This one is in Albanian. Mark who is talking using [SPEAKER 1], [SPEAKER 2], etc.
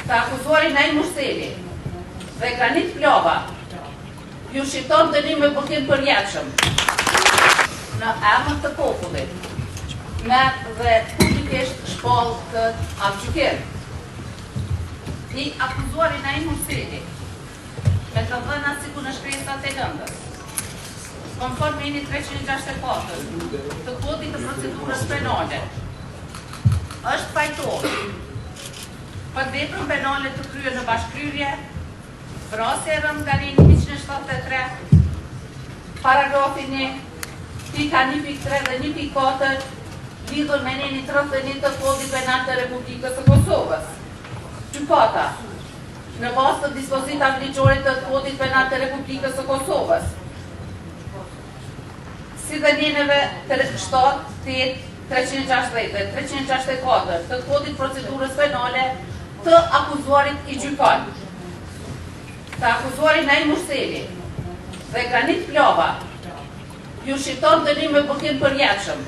[SPEAKER 1] Të akuzuari Naim Murseli dhe Granit Plava ju shqipton dënim me burgim përjetshëm. Në emër të popullit, merr dhe publikisht shpall këtë aktgjykim. I akuzuari Naim Murseli, me të dhëna sikur në shkresat e lëndës, konform nenit 364 të Kodit të Procedurës Penale, është fajtor për veprën penale të kryer në bashkëkryerje, vrasje e rëndë nga neni 173, paragrafi 1, pika 1.3 dhe 1.4, lidhur me nenin 31 të Kodit Penal të Republikës së Kosovës. Gjykata, në bazë të dispozitave ligjore të Kodit Penal të Republikës së Kosovës, si dhe neneve 7, 8, 360 dhe 364 të Kodit Procedurës Penale të akuzuarit i gjykon. Të akuzuarit Naim Murseli dhe Granit Plava ju shqipton dënim me burgim përjetshëm.